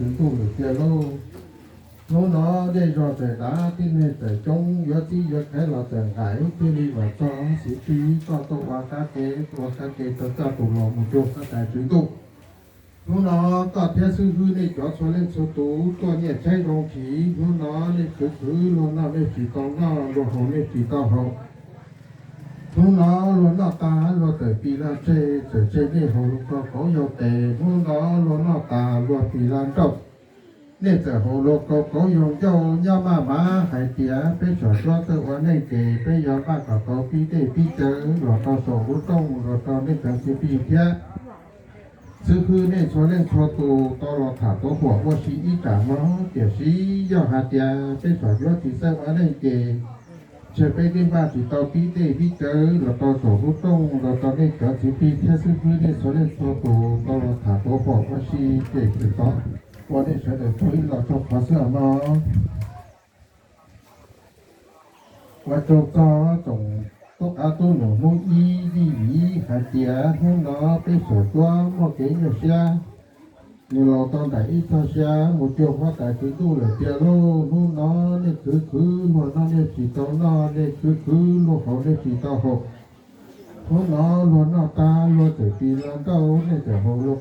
Tswv Ntuj lawm tiag lauj. Hnub no dej zog txawm dav, tib neeg txawm coob, yuav txib yuav khaib los txawm nqaim, thiaj li los txog Xiv Plig koj tuaj ua qab ke, tuaj ua qab ke rau coj tus los mus cuag huab tais Tswv Ntuj. Hnub no koj thiab xib hwb nej cov txhua leej txhua tus tuaj nyiaj tshaib zoo thiv, hnub no nej khwv khwv luag noj nej tsis tau noj, luag haus nej tsis tau haus. Hnub no luag noj tas luag txawm pis laj tseg, txawm tseg nej haus luag rau kauv yau tes. Hnub no luag noj tas luag pis laj nrauj, nej txawm haus luag rau kauv yau ncauj. Nyob maj mam hais tias peb Suav Cuab txawj ua neej ces peb yuav npaj kom tau pib dej pib cawv los rau saum lub rooj, los rau nej cov Xiv Plig thiab xib hwb nej txhua leej txhua tus tau los tham tau huam ua si ib tsam no. Tiam sis yog hais tias peb Suav Cuab tsis txawj ua neej ces ntshe peb twb npaj tsis tau pib dej pib cawv los rau saum lub rooj, los rau nej cov Xiv Plig thiab xib hwb nej txhua leej txhua tus tau los tham tau huam ua si ces txawm tau ua nej sawv daws tau ib los txog qhov xwb os mog. Ua tsaug txog tsoom tub qab tub nus hnub ib vij viv hais tias hnub no peb Suav Cuab muaj kev nyuaj siab, nws laus tau ntaim ib txog sia mus cuag huab tais Tswv Ntuj lawm tiag lauj. Hnub no nej khwv khwv luag noj nej tsis tau noj, nej khwv khwv luag haus nej tsis tau haus. Hnub no luag noj tas luag txawm pis laj nrauj, nej txawm haus luag